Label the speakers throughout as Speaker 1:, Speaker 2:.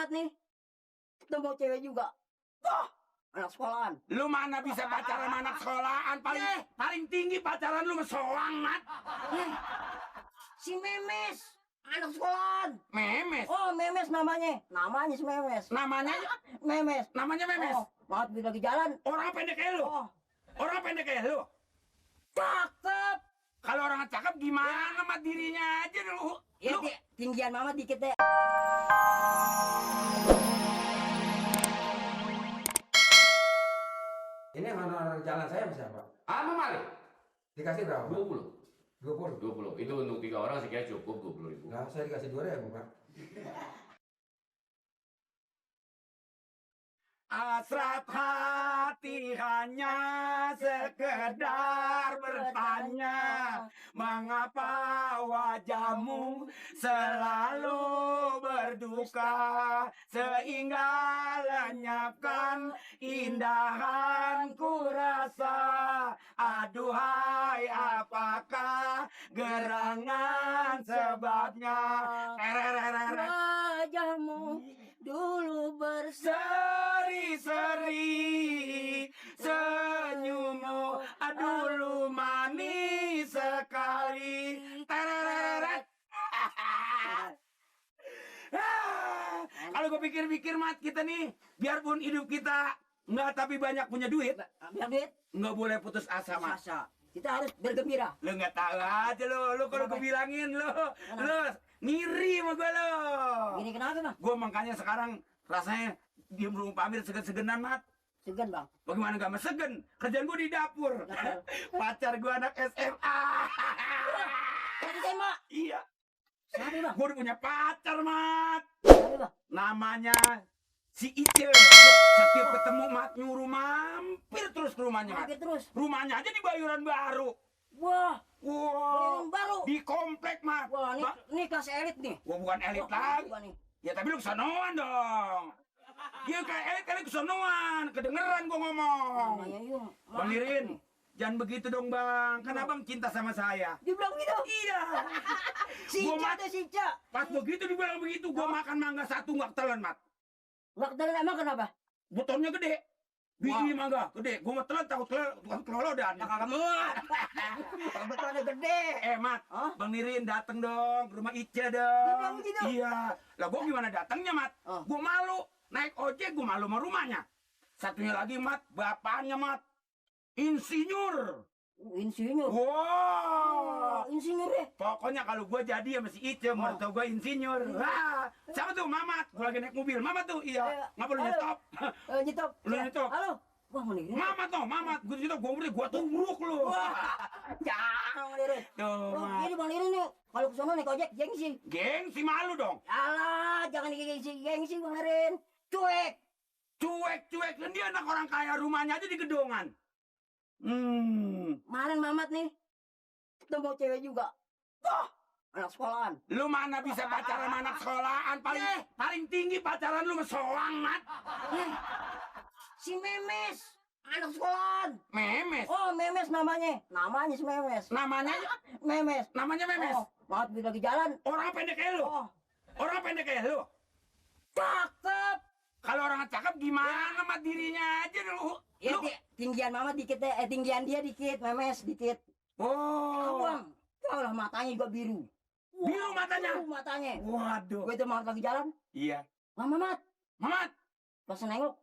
Speaker 1: Mamat nih ketemu cewek juga. Wah, anak sekolahan.
Speaker 2: Lu mana bisa pacaran sama anak sekolahan? Paling tinggi pacaran lu sama soang, Mat.
Speaker 1: Si Memes, anak sekolahan.
Speaker 2: Memes.
Speaker 1: Oh, Memes namanya. Namanya si Memes.
Speaker 2: Namanya
Speaker 1: Memes.
Speaker 2: Memes.
Speaker 1: Oh, Mamat lagi jalan.
Speaker 2: Orang pendek kayak lu.
Speaker 1: Oh,
Speaker 2: Orang pendek kayak lu.
Speaker 1: cakep.
Speaker 2: Kalau orang cakep gimana sama dirinya aja lu.
Speaker 1: Ya, tinggian Mamat dikit deh.
Speaker 3: Ini honor jalan saya siapa?
Speaker 2: Sama Malik.
Speaker 3: Dikasih berapa?
Speaker 2: 20.
Speaker 3: 20.
Speaker 2: 20. Itu untuk 3 orang sih kayaknya cukup 20.000.
Speaker 3: Nah, saya dikasih 2.000, Pak.
Speaker 2: Asrap hati hanya sekedar bertanya, mengapa wajahmu selalu berduka, sehingga lenyapkan indahan ku rasa. Aduhai, apakah gerangan sebabnya?
Speaker 1: Wajahmu dulu
Speaker 2: Seri-seri senyummu dulu manis sekali. Tereret. Kalau gue pikir-pikir, Mat, kita nih biarpun hidup kita nggak tapi banyak punya duit,
Speaker 1: biar duit.
Speaker 2: nggak boleh putus asa, Mat.
Speaker 1: Masa kita harus bergembira.
Speaker 2: Lu nggak tahu aja lu kalau gue bilangin lu ngiri sama gue lo.
Speaker 1: Gini kenapa, Bang?
Speaker 2: Gue makanya sekarang rasanya diem rumah pamir segen-segenan, Mat.
Speaker 1: Segan, Bang.
Speaker 2: Bagaimana gak mesegen? Kerjaan gue di dapur. Pacar gue anak SMA.
Speaker 1: Tadi tema.
Speaker 2: Iya.
Speaker 1: Siapa, Bang?
Speaker 2: Gue udah punya pacar, Mat.
Speaker 1: Siapa, Bang?
Speaker 2: Namanya si Icil. Setiap ketemu, Mat, nyuruh mampir terus ke rumahnya, Mat.
Speaker 1: Mampir terus.
Speaker 2: Rumahnya aja di Bayoran Baru.
Speaker 1: Wah,
Speaker 2: Wow.
Speaker 1: baru.
Speaker 2: Di komplek, Mat.
Speaker 1: Wah, ini kelas elit nih.
Speaker 2: Gua bukan elit
Speaker 1: Wah,
Speaker 2: lagi.
Speaker 1: juga nih.
Speaker 2: Ya tapi lu kesonoan dong. Dia kayak elit kesonoan. Kedengeran gua ngomong.
Speaker 1: Namanya yuk.
Speaker 2: Bang Lirin, jangan begitu dong, Bang. Kan Abang cinta sama saya.
Speaker 1: Dia bilang gitu.
Speaker 2: Iya.
Speaker 1: Si
Speaker 2: Gua
Speaker 1: Ica tuh, si Ica.
Speaker 2: Pas begitu dibilang begitu, gua makan mangga satu nggak ketelan, Mat.
Speaker 1: Nggak ketelan emang kenapa?
Speaker 2: Butonnya gede. Biji mangga gede. Gua mau telan takut kelolodan.
Speaker 1: Ya kagak muat. Betulnya gede.
Speaker 2: Mat,
Speaker 1: Hah?
Speaker 2: Bang Nirin dateng dong ke rumah Ica
Speaker 1: Dia
Speaker 2: dong.
Speaker 1: bilang begitu?
Speaker 2: Iya. Lah gua gimana datangnya, Mat?
Speaker 1: Oh.
Speaker 2: Gua malu. Naik ojek gua malu sama rumahnya. Satunya lagi, Mat, bapaknya, Mat. Insinyur.
Speaker 1: Insinyur.
Speaker 2: Wow.
Speaker 1: Insinyur deh.
Speaker 2: Pokoknya kalau gua jadi sama si Ica, mertua gua insinyur. Wah, siapa tuh? Mamat. Gua lagi naik mobil. Mamat tuh, iya. Ngapa lu
Speaker 1: Halo.
Speaker 2: nyetop?
Speaker 1: Nyetop.
Speaker 2: Lu nyetop.
Speaker 1: Halo. Wah, mending.
Speaker 2: Mamat tuh, Mamat. Gua nyetop, gua tubruk lu.
Speaker 1: Wah. Jangan, Lirin.
Speaker 2: Tuh,
Speaker 1: Oh,
Speaker 2: Mat.
Speaker 1: ini Bang Lirin nih. Kalau ke sono naik ojek gengsi.
Speaker 2: Gengsi malu dong.
Speaker 1: Alah, jangan gengsi Bang Lirin. Cuek.
Speaker 2: Cuek. Dan dia anak orang kaya, rumahnya aja di gedongan.
Speaker 1: Kemarin Mamat nih ketemu cewek juga. Wah, anak sekolahan.
Speaker 2: Lu mana bisa pacaran sama anak sekolahan? Paling tinggi pacaran lu sama soang, Mat.
Speaker 1: Si Memes, anak sekolahan.
Speaker 2: Memes.
Speaker 1: Oh, Memes namanya. Namanya si Memes.
Speaker 2: Namanya
Speaker 1: Memes.
Speaker 2: Memes.
Speaker 1: Oh, Mamat lagi jalan.
Speaker 2: Orang pendek kayak lu.
Speaker 1: Oh,
Speaker 2: Orang pendek kayak lu.
Speaker 1: cakep.
Speaker 2: Kalau orang cakep gimana sama dirinya aja lu.
Speaker 1: Ya, tinggian Mamat dikit deh. Tinggian dia dikit, Memes dikit.
Speaker 2: Oh.
Speaker 1: Abang, kau lah matanya juga biru.
Speaker 2: Biru matanya?
Speaker 1: Biru matanya.
Speaker 2: Waduh.
Speaker 1: Gue tuh Mamat lagi jalan.
Speaker 2: Iya.
Speaker 1: Mamat,
Speaker 2: Mamat.
Speaker 1: pas nengok.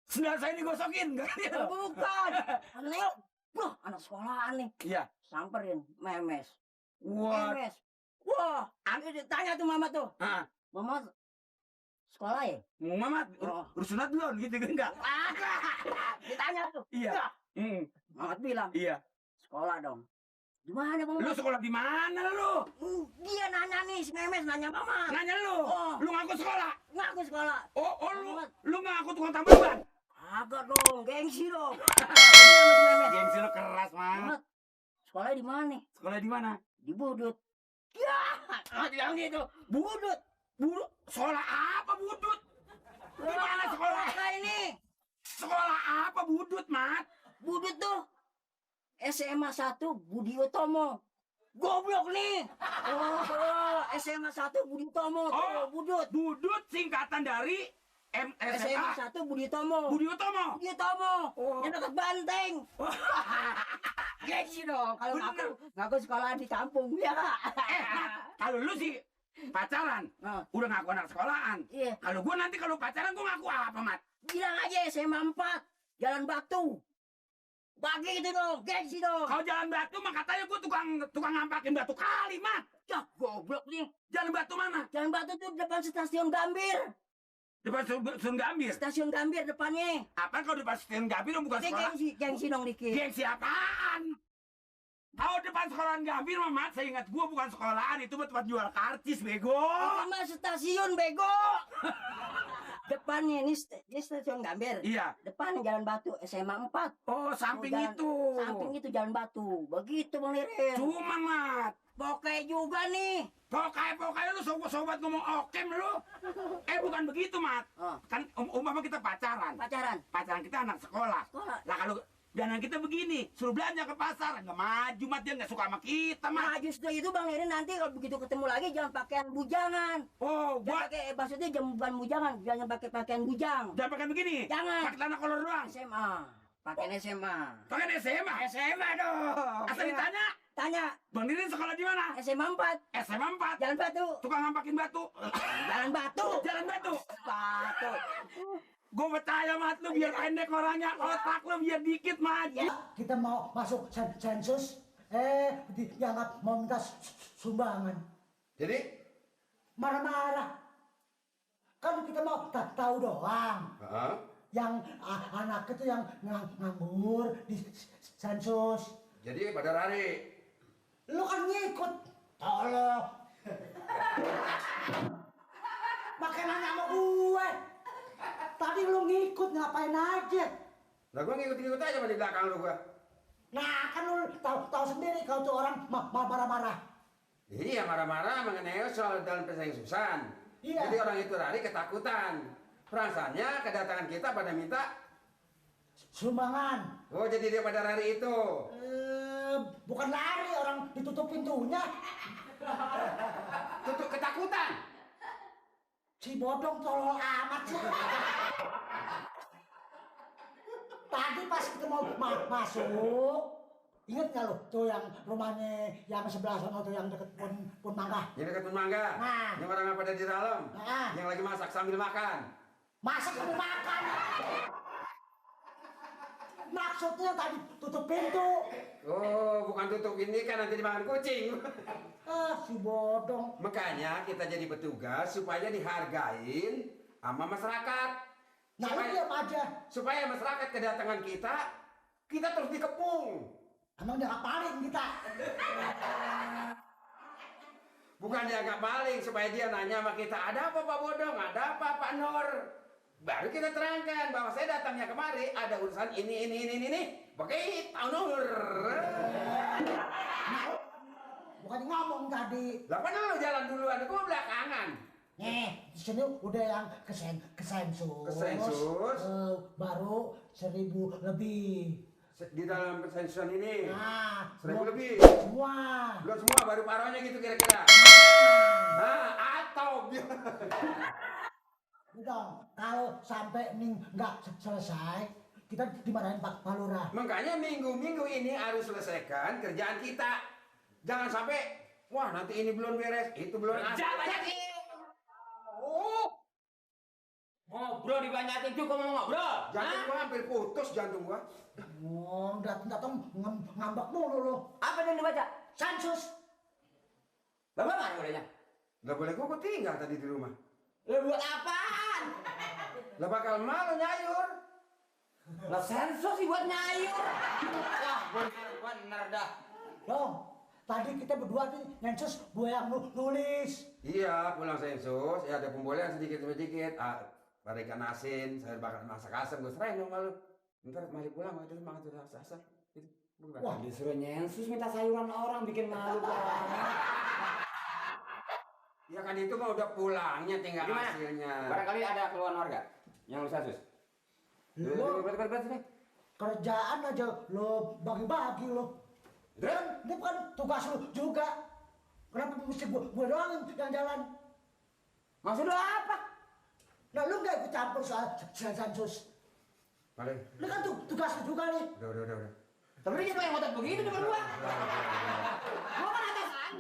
Speaker 2: Sendal saya digosokin. Gak dia.
Speaker 1: Bukan. Pas nengok. Wah, anak sekolahan nih.
Speaker 2: Iya.
Speaker 1: Samperin, Memes.
Speaker 2: Wah.
Speaker 1: Memes. Wah, tanya tuh Mamat tuh.
Speaker 2: Ah.
Speaker 1: Mamat, sekolah ya?
Speaker 2: Mau Mamat, urus sunat belum gitu kan enggak?
Speaker 1: Ditanya tuh.
Speaker 2: Iya.
Speaker 1: Mamat bilang,
Speaker 2: Iya.
Speaker 1: sekolah dong. Gimana Bang?
Speaker 2: Lu sekolah di mana lu?
Speaker 1: Dia nanya nih, si Memes nanya Mamat.
Speaker 2: Nanya lu.
Speaker 1: Oh.
Speaker 2: Lu ngaku sekolah?
Speaker 1: Ngaku sekolah.
Speaker 2: Oh, lu ngaku tukang tambal ban?
Speaker 1: Agak dong, gengsi dong.
Speaker 2: Gengsi lu keras, Mat.
Speaker 1: Mamat, sekolahnya di mana?
Speaker 2: Sekolah di mana?
Speaker 1: Di Budut. Ya, bilang gitu. Budut.
Speaker 2: Budut. Sekolah apa Budut? Di mana sekolah?
Speaker 1: Ini.
Speaker 2: Sekolah apa Budut, Mat?
Speaker 1: Budut tuh SMA 1 Budi Utomo. Goblok nih. SMA 1 Budi Utomo.
Speaker 2: Oh.
Speaker 1: Budut.
Speaker 2: Budut singkatan dari
Speaker 1: SMA
Speaker 2: SMA
Speaker 1: 1 Budi Utomo.
Speaker 2: Budi Utomo.
Speaker 1: Budi Utomo.
Speaker 2: Oh.
Speaker 1: Yang dekat Banteng. Gengsi dong kalau
Speaker 2: Bener.
Speaker 1: ngaku sekolah di kampung ya Kak.
Speaker 2: Mat, kalau lu sih pacaran,
Speaker 1: Nah,
Speaker 2: udah ngaku anak sekolahan.
Speaker 1: iya.
Speaker 2: Kalau gua nanti kalau pacaran gua ngaku apa, Mat?
Speaker 1: Bilang aja SMA 4 Jalan Batu. Bagi itu dong, gengsi dong.
Speaker 2: Kalau jalan batu mah katanya gua tukang ngampakin batu kali, Mat.
Speaker 1: Cak goblok nih.
Speaker 2: Jalan batu mana?
Speaker 1: Jalan Batu tuh depan stasiun Gambir.
Speaker 2: Depan Sun Gambir.
Speaker 1: Stasiun Gambir depannya.
Speaker 2: Apa kalau depan Sun Gambir bukan
Speaker 1: Ini
Speaker 2: sekolah?
Speaker 1: gengsi dong dikit.
Speaker 2: Gengsi apaan? Kalau depan sekolahan Gambir mah, Mat, saya ingat gua bukan sekolahan, itu mah tempat jual karcis, bego.
Speaker 1: Itu mah stasiun bego. Depannya ini stasiun Gambir.
Speaker 2: Iya.
Speaker 1: Depan Jalan Batu SMA 4.
Speaker 2: Oh, samping
Speaker 1: Jalan-
Speaker 2: itu.
Speaker 1: Samping itu Jalan Batu. Begitu Bang Lirin.
Speaker 2: Cuma, Mat.
Speaker 1: Pokoknya juga nih.
Speaker 2: Pokoknya lu sobat ngomong okem lu. Bukan begitu, Mat.
Speaker 1: Oh,
Speaker 2: Kan umpama kita pacaran.
Speaker 1: pacaran.
Speaker 2: Pacaran kita anak sekolah.
Speaker 1: Sekolah.
Speaker 2: Lah kalau dandan kita begini, suruh belanja ke pasar, nggak maju, Mat, dia nggak suka sama kita, Mat.
Speaker 1: Nah justru itu Bang Lirin nanti kalau begitu ketemu lagi jangan pakaian bujangan.
Speaker 2: Oh,
Speaker 1: Jangan
Speaker 2: gua
Speaker 1: pakai maksudnya bukan bujangan, jangan pakai pakaian bujang.
Speaker 2: jangan pakai begini.
Speaker 1: Jangan.
Speaker 2: Pakai celana kolor doang.
Speaker 1: SMA. Pakaian SMA.
Speaker 2: Pakai SMA.
Speaker 1: SMA dong.
Speaker 2: Asal ditanya,
Speaker 1: Tanya,
Speaker 2: Bang Dirin sekolah di mana?
Speaker 1: SMA 4
Speaker 2: SMA 4.
Speaker 1: Jalan Batu.
Speaker 2: Tukang ngampakin batu.
Speaker 1: Jalan Batu.
Speaker 2: Jalan batu.
Speaker 1: Batu.
Speaker 2: Gue percaya, Mat, lu biar pendek orangnya, otak lu biar dikit maju.
Speaker 4: Kita mau masuk sensus, dianggap mau minta sumbangan.
Speaker 3: Jadi,
Speaker 4: Marah-marah. Kan kita mau tahu doang.
Speaker 3: Heeh.
Speaker 4: Yang anak itu yang nganggur di sensus.
Speaker 3: Jadi pada lari.
Speaker 4: Lu kan ngikut. Tolong. Makin nanya sama gue. Tadi lu ngikut ngapain aja?
Speaker 3: Lah gua ngikut-ngikut aja di belakang lu gua.
Speaker 4: Nah kan lu tahu sendiri kalau tuh orang marah-marah.
Speaker 3: Iya, marah-marah mengenai soal dalam persaingan.
Speaker 4: Iya.
Speaker 3: Jadi orang itu lari ketakutan. Perasaannya kedatangan kita pada minta.
Speaker 4: Sumbangan.
Speaker 3: Oh, jadi dia pada lari itu.
Speaker 4: Bukan lari, orang ditutup pintunya.
Speaker 3: Tutup ketakutan.
Speaker 4: Si bodong tolol amat sih. Tadi pas kita mau masuk, inget nggak lo tuh yang rumahnya yang sebelah sana tuh yang deket pun mangga.
Speaker 3: Yang dekat Mangga.
Speaker 4: Nah.
Speaker 3: Yang orang apa ada di dalam.
Speaker 4: Nah.
Speaker 3: Yang lagi masak sambil makan.
Speaker 4: Masak kamu makan. Maksudnya tadi tutup pintu.
Speaker 3: Oh, bukan tutup ini kan nanti dimakan kucing.
Speaker 4: Si bodong.
Speaker 3: Makanya kita jadi petugas supaya dihargain sama masyarakat.
Speaker 4: Nah lu diam aja.
Speaker 3: Supaya masyarakat kedatangan kita terus dikepung.
Speaker 4: Emang dia paling kita.
Speaker 3: Bukan dianggap maling supaya dia nanya sama kita, ada apa Pak Bodong, ada apa Pak Nur. Baru kita terangkan bahwa saya datangnya kemari ada urusan ini. Pakai Pak Nur.
Speaker 4: Nah, bukan ngomong tadi.
Speaker 3: Lah kan lu jalan duluan, gua belakangan.
Speaker 4: Nih, di sini udah yang ke sensus.
Speaker 3: Ke sensus.
Speaker 4: Baru 1.000 lebih.
Speaker 3: Di dalam persensuan ini.
Speaker 4: Nah,
Speaker 3: 1.000 lebih.
Speaker 4: Semua.
Speaker 3: Belum semua, baru paruhnya gitu kira-kira. Nah, atau
Speaker 4: Udah, kalau sampai nih nggak selesai, kita dimarahin Pak Lurah.
Speaker 3: makanya minggu-minggu ini harus selesaikan kerjaan kita. Jangan sampai, wah nanti ini belum beres, itu belum.
Speaker 5: Ngobrol dibanyakin juga mau ngobrol.
Speaker 3: Jantung gua hampir putus jantung gua.
Speaker 4: Oh, datang ngambek mulu lo.
Speaker 1: Apa yang dibaca?
Speaker 4: Sensus.
Speaker 5: Bapak mana bolehnya?
Speaker 3: Gak boleh gua tinggal tadi di rumah.
Speaker 5: Lu buat apaan?
Speaker 3: Lah bakal malu nyayur.
Speaker 5: Lah sensus sih buat nyayur. Wah, bener dah.
Speaker 4: Dong, tadi kita berdua nih sensus gue yang nulis.
Speaker 3: Iya, pulang sensus, ya ada pembolehan sedikit-sedikit. Ada ikan asin, saya bakal masak asam, gue serahin dong malu. Ntar mari pulang, itu semangat udah asam. Itu.
Speaker 4: Wah,
Speaker 5: Disuruh nyensus minta sayuran orang bikin malu banget.
Speaker 3: Ya kan itu mah udah pulangnya tinggal
Speaker 5: Gimana?
Speaker 3: hasilnya.
Speaker 5: Barangkali ada keluhan warga yang lu sensus.
Speaker 4: lo
Speaker 5: Berat sini.
Speaker 4: kerjaan aja lo bagi-bagi lo.
Speaker 3: Terus?
Speaker 4: Ini bukan tugas lu juga. Kenapa mesti gua doang yang jalan?
Speaker 5: Maksud lu apa?
Speaker 4: Nah lu nggak ikut campur soal sensus.
Speaker 3: Paling.
Speaker 4: Ini kan tugas lu juga nih.
Speaker 3: Udah.
Speaker 5: Tapi dia siapa yang ngotot begitu depan gua? Gua kan atasan.